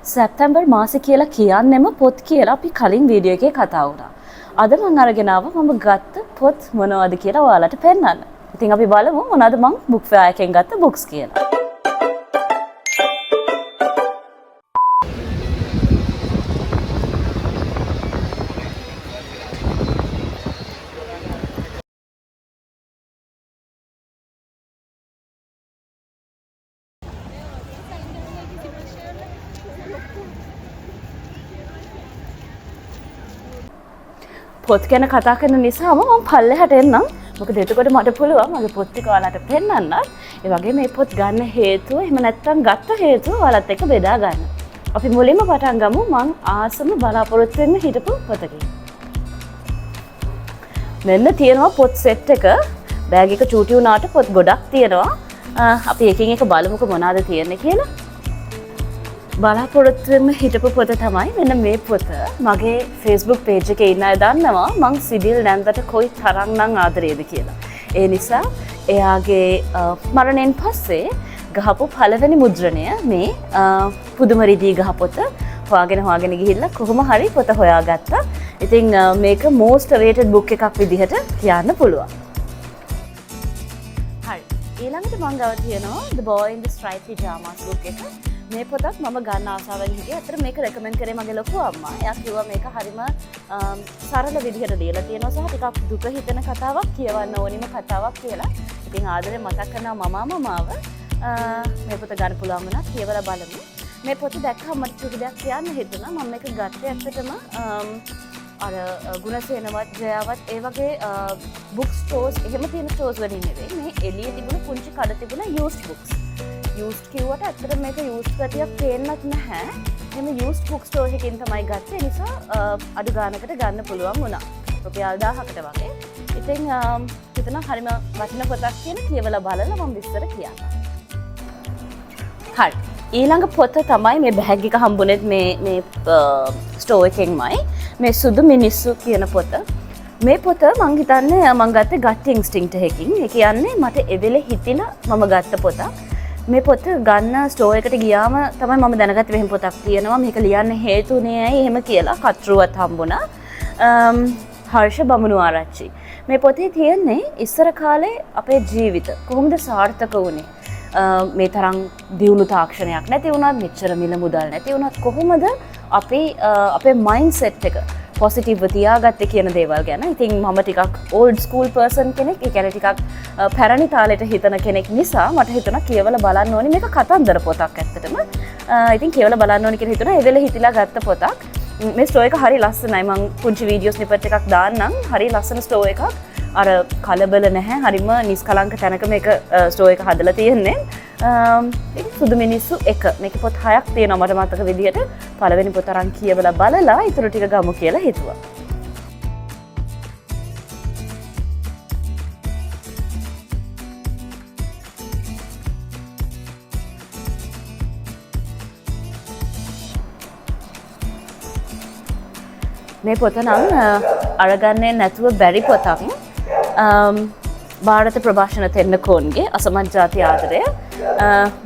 සැප්තැම්බර් මාසෙ කියලා කියන්නෙම පොත් කියලා අපි කලින් වීඩියෝ එකේ කතා වුණා. අද මං අරගෙන ආවා මම ගත්ත පොත් මොනවද කියලා ඔයාලට පෙන්වන්න. ඉතින් අපි බලමු මොනවද මං බුක් ෆෙයාර් එකෙන් ගත්ත බුක්ස් කියලා. පොත් ගැන කතා කරන නිසාම මම පල්ලෙහාට එන්නම්. මොකද එතකොට මට පුළුවන් මගේ පොත් ටික ඔයාලට පෙන්වන්නත්. ඒ වගේම මේ පොත් ගන්න හේතුව එහෙම නැත්නම් ගත්ත හේතුව ඔයාලත් එක්ක බෙදා ගන්න. අපි මුලින්ම පටන් ගමු මං ආසම බලාපොරොත්තු වෙන්න හිටපු පොතකින්. මෙන්න තියෙනවා පොත් සෙට් එක. බෑග් එක චූටි වුණාට පොත් ගොඩක් තියෙනවා. අපි එකින් එක බලමුකෝ මොනවාද තියෙන්නේ කියලා. බලාපොරොත්තු වෙන්න හිටපු පොත තමයි මෙන්න මේ පොත. මගේ Facebook page එකේ ඉන්න අය දන්නවා මං සිබිල් නැන්දට කොයි තරම්නම් ආදරේද කියලා. ඒ නිසා එයාගේ මරණයෙන් පස්සේ ගහපු පළවෙනි මුද්‍රණය මේ පුදුම රිදී ගහ පොත. හොයාගෙන හොයාගෙන ගිහිල්ලා කොහොම හරි පොත හොයාගත්තා. ඉතින් මේක most awaited book එකක් විදිහට කියන්න පුළුවන්. හරි. ඊළඟට මං ගාව තියෙනවා The Boy in the Striped Pyjamas book එක. මේ පොතත් මම ගන්න ආසාවෙන් හිටියේ. ඇත්තට මේක රෙකමෙන්ඩ් කරේ මගේ ලොකු අම්මා. එයා කිව්වා මේක හරිම සරල විදිහට ලියලා තියෙනවා සහ ටිකක් දුක හිතෙන කතාවක්, කියවන්න ඕනිම කතාවක් කියලා. ඉතින් ආදරෙන් මතක් කරනවා මමා මමාව. මේ පොත ගන්න පුළුවන් වුණා කියවලා බලමු. මේ පොත දැක්කම මට චුටි දෙයක් කියන්න හිතුණා. මම මේක ගත්තේ ඇත්තටම අර ගුණසේනවත් ජයාවත් ඒ වගේ බුක් ස්ටෝර්ස් එහෙම තියෙන ස්ටෝර්ස් වලින් නෙවෙයි. මේ එළියේ තිබුණ පුංචි කඩ තිබුණ යූස්ඩ් බුක්ස්. යූස්ඩ් කිව්වට ඇත්තටම මේක යූස්ඩ් ගතියක් පේන්නත් නැහැ. එහෙම යූස්ඩ් බුක් ස්ටෝර් එකකින් තමයි ගත්තේ. ඒ නිසා අඩු ගානකට ගන්න පුළුවන් වුණා. රුපියල් 1000කට වගේ. ඉතින් හිතනවා හරිම වටින පොතක් කියලා කියවලා බලලා මම විස්තර කියන්නම්. හරි. ඊළඟ පොත තමයි මේ බෑග් එක හම්බුනේත් මේ ස්ටෝර් එකෙන්මයි. මේ සුදු මිනිස්සු කියන පොත. මේ පොත මං හිතන්නේ මං ගත්තේ ගට් ඉන්ස්ටින්ක්ට් එකකින්. ඒ කියන්නේ මට එවෙලේ හිතිලා මම ගත්ත පොතක්. මේ පොත ගන්න ස්ටෝර් එකට ගියාම තමයි මම දැනගත්තේ මෙහෙම පොතක් තියෙනවා. මේක ලියන්න හේතුනේ ඇයි එහෙම කියලා කතෘවත් හම්බුණා. හර්ෂ බමුණු ආරච්චි. මේ පොතේ තියෙන්නේ ඉස්සර කාලේ අපේ ජීවිත කොහොමද සාර්ථක වුනේ? මේ තරම් දියුණු තාක්ෂණයක් නැති වුණත්, මෙච්චර මිල මුදල් නැති වුණත් කොහොමද අපි අපේ මයින්ඩ්සෙට් එක පොසිටිව්ව තියාගත්තේ කියන දේවල් ගැන. ඉතින් මම ටිකක් ඕල්ඩ් ස්කූල් පර්සන් කෙනෙක්. ඒ කියන්නේ ටිකක් පැරණි තාලෙට හිතන කෙනෙක් නිසා මට හිතුණා කියවලා බලන්න ඕනි. මේක කතන්දර පොතක් ඇත්තටම. ඉතින් කියවලා බලන්න ඕනි කියලා හිතුණා. ඒ වෙලේ හිතිලා ගත්ත පොතක්. මේ ස්ටෝර් එක හරි ලස්සනයි. මං පුංචි වීඩියෝ ස්නිපට් එකක් දාන්නම්. හරි ලස්සන ස්ටෝර් එකක්. අර කලබල නැහැ. හරිම නිස්කලංක තැනක මේක ස්ටෝර් එක හදලා තියෙන්නේ. ඉතින් සුදු මිනිස්සු එක. මේකේ පොත් 6ක් තියෙනවා මට මතක විදිහට. පළවෙනි පොත අරන් කියවලා බලලා ඉතුරු ටික ගමු කියලා හිතුවා. මේ පොත නම් අරගන්නේ නැතුව බැරි පොතක්. භාරත ප්‍රභාෂණ තෙන්නකෝන්ගේ අසමත් ජාති ආදරය.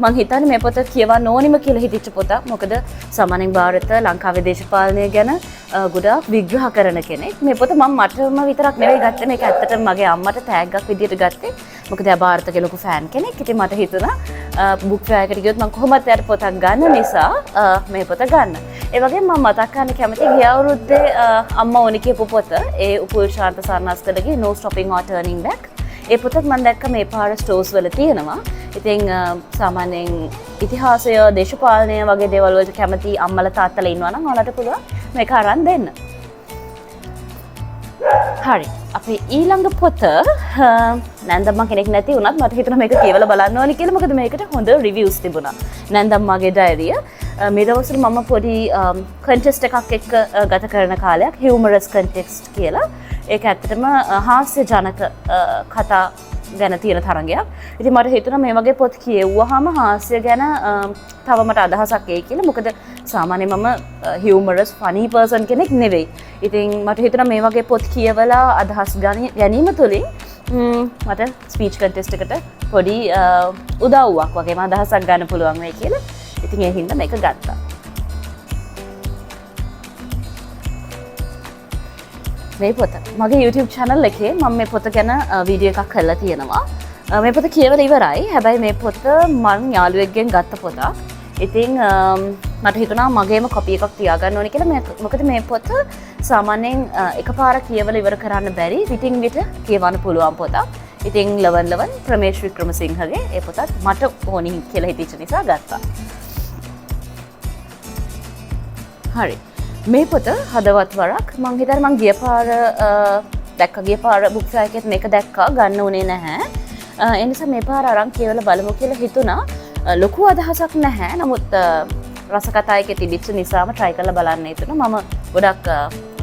මං හිතන්නේ මේ පොත කියවන්න ඕනිම කියලා හිතිච්ච පොතක්. මොකද සාමාන්‍යයෙන් භාරත ලංකාවේ දේශපාලනය ගැන ගොඩාක් විග්‍රහ කරන කෙනෙක්. මේ පොත මං මටම විතරක් නෙවෙයි ගත්තේ. මේක ඇත්තටම මගේ අම්මට තෑග්ගක් විදියට ගත්තේ. මොකද එයා භාරතගේ ලොකු ෆෑන් කෙනෙක්. ඉතින් මට හිතුණා බුක් ෆෙයාර් එකට ගියොත් මං කොහොමත් එයාට පොතක් ගන්න නිසා මේ පොත ගන්න. ඒ වගේම මං මතක් කරන්න කැමති ගිය අවුරුද්දේ අම්මා ඕනි කියපු පොත, ඒ Upul Shantha සරණස්කලගේ No Stopping or Turning Back. ඒ පොතත් මං දැක්ක මේ පාර ස්ටෝර්ස් වල තියෙනවා. ඉතින් සාමාන්‍යයෙන් ඉතිහාසය, දේශපාලනය වගේ දේවල් වලට කැමති අම්මලා තාත්තලා ඉන්නවා නම් ඔයාලට පුළුවන් මේක අරන් දෙන්න. හරි. අපේ ඊළඟ පොත නැන්දම්මා කෙනෙක් නැති වුණත් මට හිතුණා මේක කියවලා බලන්න ඕනි කියලා. මොකද මේකට හොඳ රිවිව්ස් තිබුණා. නැන්දම්මාගේ ඩයරිය. මේ දවස්වල මම පොඩි කන්ටෙස්ට් එකක් එක්ක ගත කරන කාලයක්, හියුමරස් කන්ටෙස්ට් කියලා. ඒක ඇත්තටම හාස්‍ය ජනක කතා ගැන තියෙන තරඟයක්. ඉතින් මට හිතුණා මේ වගේ පොත් කියෙව්වහම හාස්‍ය ගැන තව මට අදහසක් එයි කියලා. මොකද සාමාන්‍යයෙන් මම හියුමරස් ෆනි පර්සන් කෙනෙක් නෙවෙයි. ඉතින් මට හිතුණා මේ වගේ පොත් කියවලා අදහස් ගැනීම තුළින් මට ස්පීච් කන්ටෙස්ට් එකට පොඩි උදව්වක් වගේම අදහසක් ගන්න පුළුවන් වෙයි කියලා. ඉතින් ඒ හින්දා මේක ගත්තා. මේ පොත මගේ YouTube channel එකේ මම මේ පොත ගැන වීඩියෝ එකක් කරලා තියෙනවා. මේ පොත කියවලා ඉවරයි. හැබැයි මේ පොත මං යාළුවෙක්ගෙන් ගත්ත පොතක්. ඉතින් මට හිතුණා මගේම කොපි එකක් තියාගන්න ඕනේ කියලා. මොකද මේ පොත සාමාන්‍යයෙන් එකපාර කියවලා ඉවර කරන්න බැරි, විටින් විට කියවන්න පුළුවන් පොතක්. ඉතින් ලවන් ලවන් ප්‍රමේෂ් වික්‍රමසිංහගේ ඒ පොතත් මට ඕනි කියලා හිතිච්ච නිසා ගත්තා. හරි. මේ පොත හදවත් වරක් මං හිතන්නේ මං ගිය පාර දැක්ක, ගිය පාර බුක් ෆෙයාර් එකෙත් මේක දැක්කා, ගන්න උනේ නැහැ. ඒ නිසා මේ පාර අරන් කියවලා බලමු කියලා හිතුණා. ලොකු අදහසක් නැහැ. නමුත් රස කතා එකේ තිබිච්ච නිසාම try කරලා බලන්න හිතුණා. මම ගොඩක්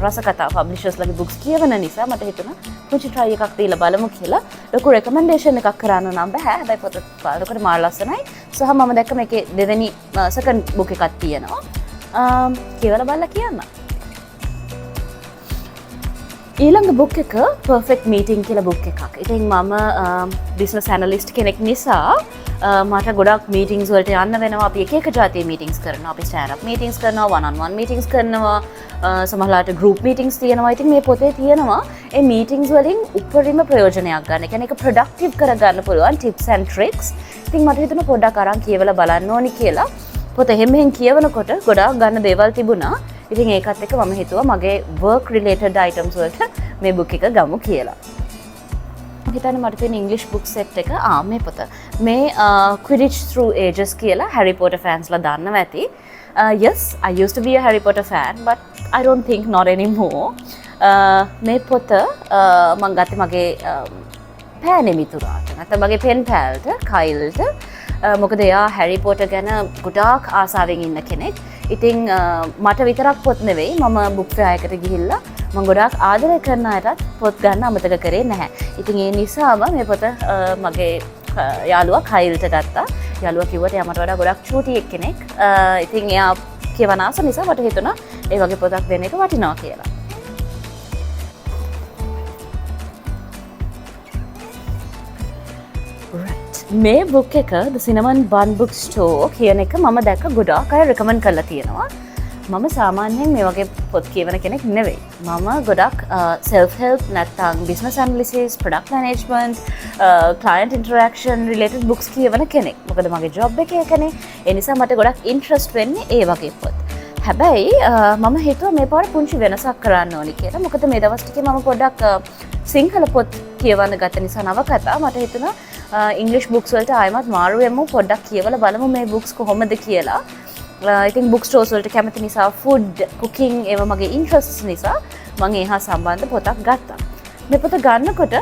රස කතා පබ්ලිෂර්ස් ලගේ බුක්ස් කියවන නිසා මට හිතුණා පුංචි try එකක් දීලා බලමු කියලා. ලොකු රෙකමෙන්ඩේෂන් එකක් කරන්න නම් බෑ. හැබැයි පොත බලනකොට මාර ලස්සනයි. සහ මම දැක්ක මේකේ දෙවෙනි සෙකන්ඩ් බුක් එකක් තියෙනවා. කියවලා බලලා කියන්න. ඊළඟ බුක් එක පර්ෆෙක්ට් මීටිං කියලා බුක් එකක්. ඉතින් මම බිස්නස් ඇනලිස්ට් කෙනෙක් නිසා මට ගොඩක් මීටිංස් වලට යන්න වෙනවා. අපි එක එක ජාතියේ මීටිංස් කරනවා. අපි ස්ටෑන්ඩ් අප් මීටිංස් කරනවා, වන් ඔන් වන් මීටිංස් කරනවා, සමහරවිට ගෲප් මීටිංස් තියෙනවා. ඉතින් මේ පොතේ තියෙනවා ඒ මීටිංස් වලින් උපරිම ප්‍රයෝජනයක් ගන්න. ඒ කියන්නේ ඒක ප්‍රොඩක්ටිව් කරගන්න පුළුවන් ටිප්ස් ඇන්ඩ් ට්‍රික්ස්. ඉතින් මට හිතුණා පොඩ්ඩක් අරන් කියවලා බලන්න ඕනි කියලා. පොත එහෙම මෙහෙන් කියවනකොට ගොඩාක් ගන්න දේවල් තිබුණා. ඉතින් ඒකත් එක්ක මම හිතුවා මගේ වර්ක් රිලේටඩ් අයිටම්ස් වලට මේ බුක් එක ගමු කියලා. මම හිතන්නේ මට තියෙන ඉංග්‍රීසි බුක් සෙට් එක, මේ පොත. මේ Quidditch Through Ages කියලා Harry Potter fans ලා දන්නවා ඇති. Yes, I used to be a Harry Potter fan, but I don't think not anymore. මේ පොත මං ගත්තේ මගේ පෑනේ මිතුරාට, නැත්නම් මගේ පෙන් පෑල්ට, කයිල්ට. මොකද එයා හැරි පොටර් ගැන ගොඩාක් ආසාවෙන් ඉන්න කෙනෙක්. ඉතින් මට විතරක් පොත් නෙවෙයි, මම බුක් ෆෙයාර් එකට ගිහිල්ලා මං ගොඩාක් ආදරය කරන අයටත් පොත් ගන්න අමතක කරේ නැහැ. ඉතින් ඒ නිසාම මේ පොත මගේ යාළුවා කයිල්ට ගත්තා. යාළුවා කිව්වට එයා මට වඩා ගොඩක් චූටි එක්කෙනෙක්. ඉතින් එයා කියවන ආස නිසා මට හිතුණා ඒ වගේ පොතක් දෙන එක වටිනවා කියලා. මේ බුක් එක The Cinnamon Bun Book Store කියන එක මම දැක්ක ගොඩාක් අය රෙකමන්ඩ් කරලා තියෙනවා. මම සාමාන්‍යයෙන් මේ වගේ පොත් කියවන කෙනෙක් නෙවෙයි. මම ගොඩක් self help නැත්නම් business analysis, product management, client interaction related books කියවන කෙනෙක්. මොකද මගේ ජොබ් එක ඒකනේ. ඒ නිසා මට ගොඩක් ඉන්ට්‍රස්ට් වෙන්නේ ඒ වගේ පොත්. හැබැයි මම හිතුවා මේ පාර පුංචි වෙනසක් කරන්න ඕනි කියලා. මොකද මේ දවස් ටිකේ මම පොඩ්ඩක් සිංහල පොත් කියවන්න ගත්ත නිසා නවකතා මට හිතුණා ඉංග්‍රීසි බුක්ස් වලට ආයෙමත් මාරු වෙමු, පොඩ්ඩක් කියවලා බලමු මේ බුක්ස් කොහොමද කියලා. ඉතින් බුක් ස්ටෝර්ස් වලට කැමති නිසා ෆුඩ්, කුකින් ඒවා මගේ ඉන්ට්‍රස්ට්ස් නිසා මං ඒ හා සම්බන්ධ පොතක් ගත්තා. මේ පොත ගන්නකොට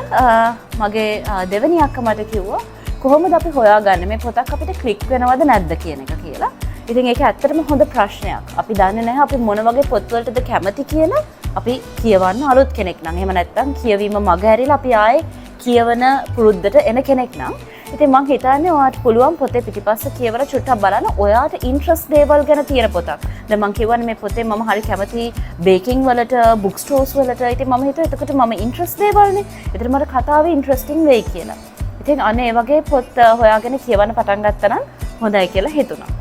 මගේ දෙවෙනි අක්කා මට කිව්වා කොහොමද අපි හොයාගන්නේ මේ පොතක් අපිට ක්ලික් වෙනවද නැද්ද කියන එක කියලා. ඉතින් ඒක ඇත්තටම හොඳ ප්‍රශ්නයක්. අපි දන්නේ නැහැ අපි මොන වගේ පොත්වලටද කැමති කියලා අපි කියවන්න අලුත් කෙනෙක් නම්. එහෙම නැත්නම් කියවීම මග ඇරිලා අපි ආයේ කියවන පුරුද්දට එන කෙනෙක් නම්. ඉතින් මං හිතන්නේ ඔයාට පුළුවන් පොතේ පිටිපස්ස කියවලා චුට්ටක් බලන්න ඔයාට ඉන්ට්‍රස්ට් දේවල් ගැන තියෙන පොතක්. දැන් මං කියවන්නේ මේ පොතේ මම හරි කැමති බේකින් වලට, බුක් ස්ටෝර්ස් වලට. ඉතින් මම හිතුවා එතකොට මම ඉන්ට්‍රස්ට් දේවල්නේ. එතකොට මට කතාවේ ඉන්ට්‍රස්ටිං වෙයි කියලා. ඉතින් අනේ ඒ වගේ පොත් හොයාගෙන කියවන්න පටන් ගත්තා නම් හොඳයි කියලා හිතුණා.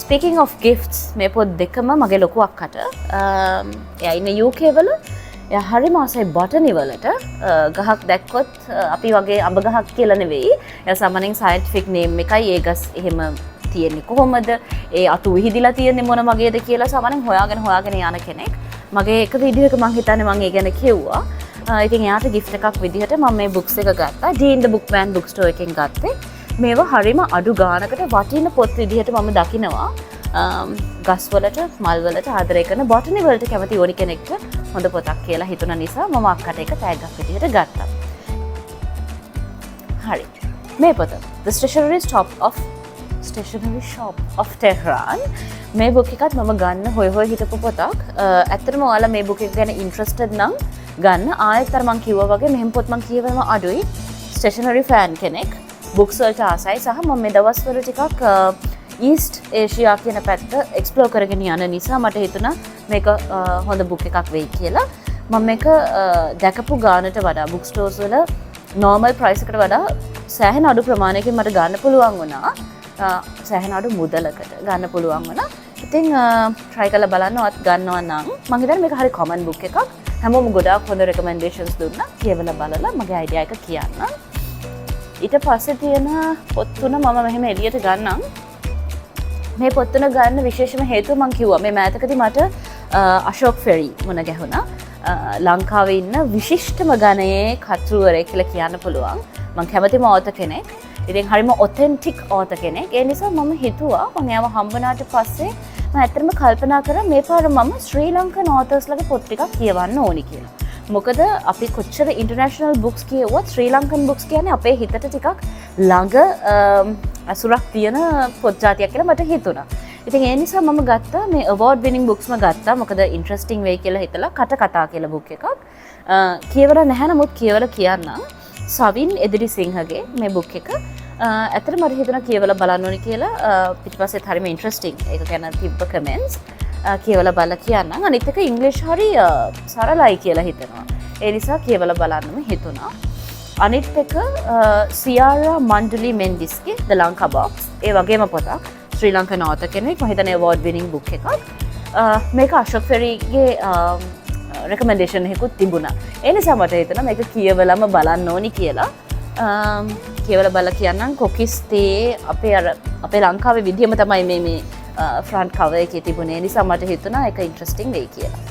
Speaking of gifts, මේ පොත් දෙකම මගේ ලොකු අක්කට. එයා ඉන්නේ UK වල. එයා හරිම ආසයි බොටනි වලට. ගහක් දැක්කොත් අපි වගේ අඹ ගහක් කියලා නෙවෙයි. එයා සාමාන්‍යයෙන් සයන්ටිෆික් නේම් එකයි ඒ ගස් එහෙම තියෙන්නේ කොහොමද? ඒ අතු විහිදිලා තියෙන්නේ මොන වගේද කියලා සාමාන්‍යයෙන් හොයාගෙන හොයාගෙන යන කෙනෙක්. මගේ එක වීඩියෝ එක මං හිතන්නේ මං ඒ ගැන කිව්වා. ඉතින් එයාට ගිෆ්ට් එකක් විදිහට මම මේ බුක්ස් එක ගත්තා. Dean the Bookman book store එකෙන් ගත්තේ. මේවා හරිම අඩු ගානකට වටින පොත් විදිහට මම දකිනවා. ගස්වලට, මල්වලට ආදරය කරන බොටනි වලට කැමති ඕනි කෙනෙක්ට හොඳ පොතක් කියලා හිතුණ නිසා මම අක්කට එක තෑග්ගක් විදිහට ගත්තා. හරි. මේ පොත The Stationery Shop of Stationery Shop of Tehran. මේ බුක් එකත් මම ගන්න හොය හොය හිටපු පොතක්. ඇත්තටම ඔයාලා මේ බුක් එක ගැන ඉන්ට්‍රස්ටඩ් නම් ගන්න. ආයෙත් අර මං කිව්වා වගේ මෙහෙම පොත් මං කියවම අඩුයි. ස්ටේෂනරි ෆෑන් කෙනෙක්. බුක්ස් වලට ආසයි සහ මම මේ දවස්වල ටිකක් ඊස්ට් ඒෂියා කියන පැත්ත එක්ස්ප්ලෝර් කරගෙන යන නිසා මට හිතුණා මේක හොඳ බුක් එකක් වෙයි කියලා. මම මේක දැකපු ගානට වඩා බුක් ස්ටෝර්ස් වල නෝමල් ප්‍රයිස් එකට වඩා සෑහෙන අඩු ප්‍රමාණයකින් මට ගන්න පුළුවන් වුණා. සෑහෙන අඩු මුදලකට ගන්න පුළුවන් වුණා. ඉතින් ට්‍රයි කරලා බලන්න ඔයත් ගන්නවා නම් මං හිතන්නේ මේක හරි කොමන් බුක් එකක්. හැමෝම ගොඩාක් හොඳ රෙකමෙන්ඩේෂන්ස් දුන්නා. කියවලා බලලා මගේ අයිඩියා එක කියන්න. ඊට පස්සේ තියෙන පොත් තුන මම මෙහෙම එළියට ගන්නම්. මේ පොත් තුන ගන්න විශේෂම හේතුව මං කිව්වා මේ මෑතකදී මට අශෝක් ෆෙරි මුණ ගැහුණා. ලංකාවේ ඉන්න විශිෂ්ටම ගණයේ කතෘවරයෙක් කියලා කියන්න පුළුවන්. මං කැමතිම ඕතර් කෙනෙක්. ඉතින් හරිම ඔතෙන්ටික් ඕතර් කෙනෙක්. ඒ නිසා මම හිතුවා මං එයාව හම්බුනාට පස්සේ මම ඇත්තටම කල්පනා කරා මේ පාර මම ශ්‍රී ලංකන් ඕතර්ස්ලගේ පොත් ටිකක් කියවන්න ඕනි කියලා. මොකද අපි කොච්චර ඉන්ටර්නැෂනල් බුක්ස් කියවුවත් ශ්‍රී ලංකන් බුක්ස් කියන්නේ අපේ හිතට ටිකක් ළඟ ඇසුරක් තියෙන පොත් ජාතියක් කියලා මට හිතුණා. ඉතින් ඒ නිසා මම ගත්තා මේ අවෝඩ් විනිං බුක්ස්ම ගත්තා. මොකද ඉන්ට්‍රස්ටිං වෙයි කියලා හිතලා කට කතා කියලා බුක් එකක්. කියවලා නැහැ, නමුත් කියවලා කියන්නම්. සවින් එදිරිසිංහගේ මේ බුක් එක. ඇත්තටම මට හිතුණා කියවලා බලන්න ඕනි කියලා. පිටිපස්සෙත් හරිම ඉන්ට්‍රස්ටිං. ඒක ගැන තිබ්බ කමෙන්ට්ස්. කියවලා බලලා කියන්නම්. අනිත් එක ඉංග්‍රීසි හරි සරලයි කියලා හිතෙනවා. ඒ නිසා කියවලා බලන්නම හිතුණා. අනිත් එක සියාරා මණ්ඩලි මෙන්ඩිස්ගේ The Lanka Box. ඒ වගේම පොතක්. ශ්‍රී ලංකන් ඕතර් කෙනෙක්. මම හිතන්නේ අවෝඩ් විනිං බුක් එකක්. මේක අශෝක් ෆෙරිගේ රෙකමෙන්ඩේෂන් එකකුත් තිබුණා. ඒ නිසා මට හිතුණා මේක කියවලම බලන්න ඕනි කියලා. කියවලා බලලා කියන්නම්. කොකිස් තේ අපේ අර අපේ ලංකාවේ විදියම තමයි මේ ෆ්‍රන්ට් කවර් එකේ තිබුණේ. ඒ නිසා මට හිතුණා ඒක ඉන්ට්‍රස්ටිං වෙයි කියලා.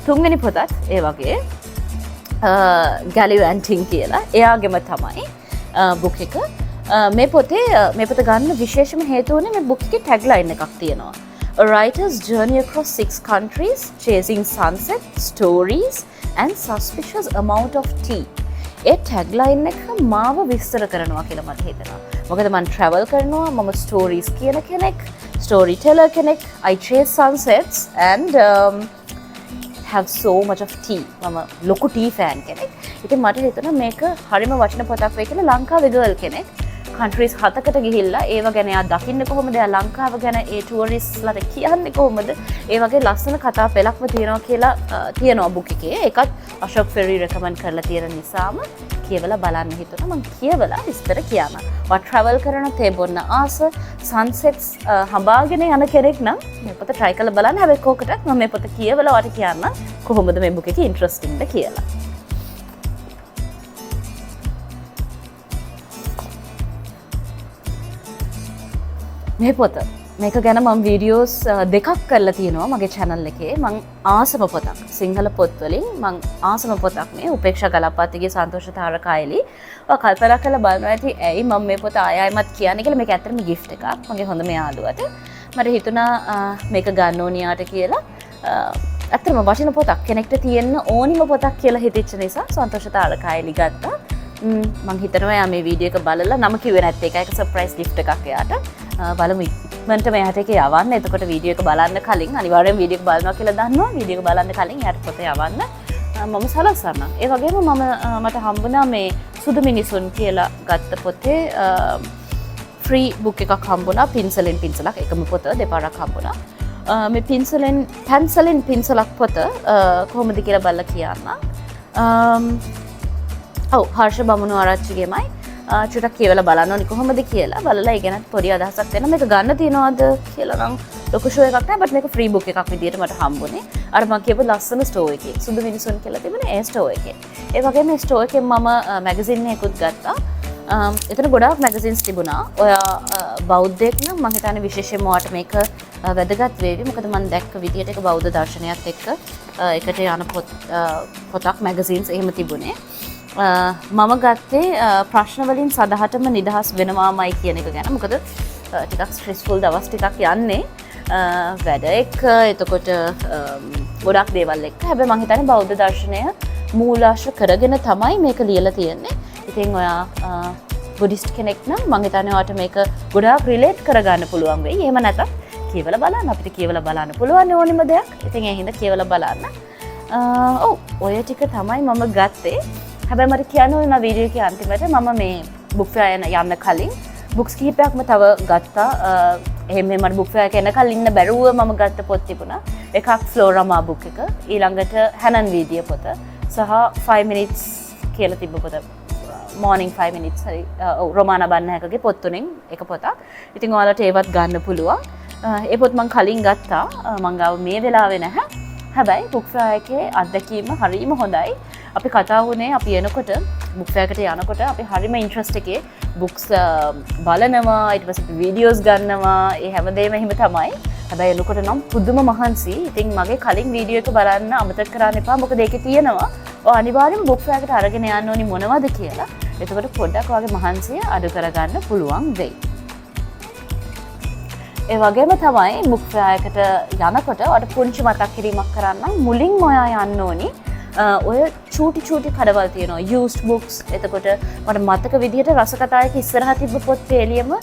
තුන්වෙනි පොතත් ඒ වගේ ගැලිවැන්ටිං කියලා. එයාගෙම තමයි බුක් එක. මේ පොත ගන්න විශේෂම හේතුව වුණේ මේ බුක් එකේ ටැග් ලයින් එකක් තියෙනවා. A writer's journey across 6 countries, chasing sunset, stories and suspicious amount of tea. A tag line එක මාව විස්තර කරනවා කියලා මට හිතෙනවා. මොකද මං ට්‍රැවල් කරනවා, මම ස්ටෝරීස් කියන කෙනෙක්, ස්ටෝරි ටෙලර් කෙනෙක්. I chase sunsets and have so much of tea. මම ලොකු ටී ෆෑන් කෙනෙක්. ඉතින් මට හිතුණා මේක හරිම වටින පොතක් වෙයි කියලා. ලංකාවේ ගර්ල් කෙනෙක් කන්ට්‍රීස් 7කට ගිහිල්ලා ඒව ගැන එයා දකින්නේ කොහොමද, එයා ලංකාව ගැන ඒ ටුවරිස්ට්ස්ලාට කියන්නේ කොහොමද, ඒ වගේ ලස්සන කතා පෙළක්ම තියෙනවා කියලා තියෙනවා බුක් එකේ. ඒකත් අශෝක් ෆෙරි රෙකමන්ඩ් කරලා තියෙන නිසාම කියවලා බලන්න හිතුණා. මං කියවලා විස්තර කියන්න. ඔයා ට්‍රැවල් කරන, තේ බොන්න ආස, සන්සෙට්ස් හඹාගෙන යන කෙනෙක් නම් මේ පොත try කරලා බලන්න. හැබැයි කෝකටත් මම මේ පොත කියවලා ඔයාට කියන්න කොහොමද මේ බුක් එකේ ඉන්ට්‍රස්ටිංද කියලා. මේ පොත මේක ගැන මම වීඩියෝස් දෙකක් කරලා තියෙනවා මගේ channel එකේ. මං ආසම පොතක්, සිංහල පොත් වලින් මං ආසම පොතක් මේ උපේක්ෂා ගලප්පතිගේ සන්තෝෂ තාරකායලි. ඔයා කල්පනා කරලා බලනවා ඇති ඇයි මම මේ පොත ආය ආයමත් කියන්නේ කියලා. මේක ඇත්තටම ගිෆ්ට් එකක් මගේ හොඳම යාළුවට. මට හිතුණා මේක ගන්න ඕනි යාට කියලා. ඇත්තටම වටින පොතක්, කෙනෙක්ට තියෙන්න ඕනිම පොතක් කියලා හිතිච්ච නිසා සන්තෝෂ තාරකායලි ගත්තා. මං හිතනවා එයා මේ වීඩියෝ එක බලලා නම කිව්වේ නැත්තේ ඒක සර්ප්‍රයිස් ගිෆ්ට් එකක් එයාට. බලමු ඉක්මනටම එයාට ඒක යවන්න. එතකොට වීඩියෝ එක බලන්න කලින් අනිවාර්යෙන් වීඩියෝ එක බලනවා කියලා දන්නවා. වීඩියෝ එක බලන්න කලින් එයාට පොත යවන්න මම සලස්සන්නම්. ඒ වගේම මට හම්බුණා මේ සුදු මිනිසුන් කියලා ගත්ත පොතේ ෆ්‍රී බුක් එකක් හම්බුණා. පින්සලෙන් පින්සලක්, එකම පොත දෙපාරක් හම්බුණා. මේ පැන්සලෙන් පින්සලක් පොත කොහොමද කියලා බලලා කියන්න. ඔව්, හර්ෂ බමුණු ආරච්චිගේමයි. චුට්ටක් කියවලා බලන්න ඕනි කොහොමද කියලා. බලලා ඒ ගැනත් පොඩි අදහසක් දෙන්න. මේක ගන්න තියනවාද කියලා නම් ලොකු ෂෝ එකක් නෑ, බට් මේක ෆ්‍රී බුක් එකක් විදියට මට හම්බුනේ. අර මං කියපු ලස්සන ස්ටෝර් එකේ සුදු මිනිසුන් කියලා තිබුණ ඒ ස්ටෝර් එකේ. ඒ වගේම මේ ස්ටෝර් එකෙන් මම මැගසින් එකකුත් ගත්තා. එතන ගොඩාක් මැගසින්ස් තිබුණා. ඔයා බෞද්ධයෙක් නම් මං හිතන්නේ විශේෂයෙන්ම ඔයාට මේක වැදගත් වේවි. මොකද මං දැක්ක විදියට ඒක බෞද්ධ දර්ශනයත් එක්ක එකට යන පොතක් මැගසින්ස් එහෙම තිබුණේ. මම ගත්තේ ප්‍රශ්න වලින් සදහටම නිදහස් වෙනවාමයි කියන එක ගැන. මොකද ටිකක් ස්ට්‍රෙස්ෆුල් දවස් ටිකක් යන්නේ වැඩ එක්ක, එතකොට ගොඩක් දේවල් එක්ක. හැබැයි මං හිතන්නේ බෞද්ධ දර්ශනය මූලාශ්‍ර කරගෙන තමයි මේක ලියලා තියෙන්නේ. ඉතින් ඔයා බුද්දිස්ට් කෙනෙක් නම් මං හිතන්නේ ඔයාට මේක ගොඩාක් රිලේට් කරගන්න පුළුවන් වෙයි. එහෙම නැතත් කියවලා බලන්න. අපිට කියවලා බලන්න පුළුවන් ඕනිම දෙයක්. ඉතින් ඒ හින්දා කියවලා බලන්න. ඔව්, ඔය ටික තමයි මම ගත්තේ. හැබැයි මට කියන්න ඕන වීඩියෝ එකේ අන්තිමට මම මේ බුක් ෆෙයාර් යන්න කලින් බුක්ස් කිහිපයක්ම තව ගත්තා. එහෙම මට බුක් ෆෙයාර් එක එනකල් ඉන්න බැරුව මම ගත්ත පොත් තිබුණා. එකක් ෆ්ලෝරාමා බුක් එක, ඊළඟට හැනන් වීදිය පොත සහ 5 minutes කියලා තිබ්බ පොත. Morning 5 minutes හරි, ඔව්, රොමානා බන්නහැකගේ පොත් තුනෙන් එක පොතක්. ඉතින් ඔයාලට ඒවත් ගන්න පුළුවන්. ඒ පොත් මං කලින් ගත්තා. මං ගාව මේ වෙලාවේ නැහැ. හැබැයි බුක් ෆෙයාර් එකේ අත්දැකීම හරිම හොඳයි. අපි කතා වුණේ අපි එනකොට, බුක් ෆෙයාර් එකට යනකොට අපි හරිම ඉන්ට්‍රස්ට් එකේ බුක්ස් බලනවා, ඊට පස්සේ අපි වීඩියෝස් ගන්නවා, ඒ හැමදේම එහෙම තමයි. හැබැයි එනකොට නම් පුදුම මහන්සි. ඉතින් මගේ කලින් වීඩියෝ එක බලන්න අමතක කරන්න එපා. මොකද ඒකේ තියෙනවා ඔය අනිවාර්යෙන්ම බුක් ෆෙයාර් එකට අරගෙන යන්න ඕනි මොනවද කියලා. එතකොට පොඩ්ඩක් ඔයාගේ මහන්සිය අඩු කරගන්න පුළුවන් වෙයි. ඒ වගේම තමයි බුක් ෆෙයාර් එකට යනකොට ඔයාලට පුංචි මතක් කිරීමක් කරන්නම්. මුලින්ම ඔයා යන්න ඕනි ඔය චූටි චූටි කඩවල් තියෙනවා, යූස්ඩ් බුක්ස්. එතකොට මට මතක විදිහට රස කතාවක ඉස්සරහා තිබ්බ පොත් පේලියම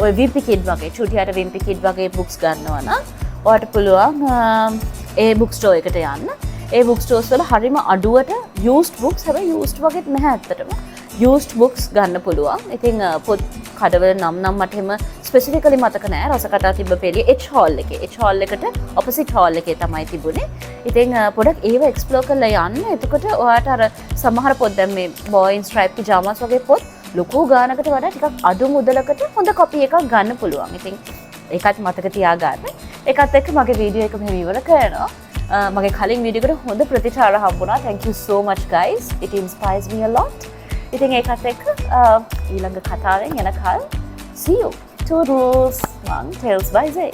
ඔය විම්පි කිඩ් වගේ, චූටි අයට විම්පි කිඩ් වගේ බුක්ස් ගන්නවා නම් ඔයාට පුළුවන් ඒ බුක් ස්ටෝර් එකට යන්න. ඒ බුක් ස්ටෝර්ස් වල හරිම අඩුවට යූස්ඩ් බුක්ස්, හැබැයි යූස්ඩ් වගේත් නැහැ ඇත්තටම, යූස්ඩ් බුක්ස් ගන්න පුළුවන්. ඉතින් පොත් කඩවල නම් නම් මට එහෙම ස්පෙසිෆිකලි මතක නෑ. රස කතා තිබ්බ පෙළිය H hall එකේ. H hall එකට ඔපොසිට් හෝල් එකේ තමයි තිබුණේ. ඉතින් පොඩක් ඒව එක්ස්ප්ලෝර් කරලා යන්න. එතකොට ඔයාට අර සමහර පොත්, දැන් මේ බෝයි ඉන් ස්ට්‍රයිප් පිජාමාස් වගේ පොත් ලොකු ගානකට වඩා ටිකක් අඩු මුදලකට හොඳ කොපි එකක් ගන්න පුළුවන්. ඉතින් ඒකත් මතක තියාගන්න. ඒකත් එක්ක මගේ වීඩියෝ එක මෙහෙම ඉවර කරනවා. මගේ කලින් වීඩියෝ එකට හොඳ ප්‍රතිචාර හම්බුණා. Thank you so much, guys. It inspires me a lot. ඉතින් ඒකත් එක්ක ඊළඟ කතාවෙන් එනකල් see you. Toodles. මං Tales by Zay.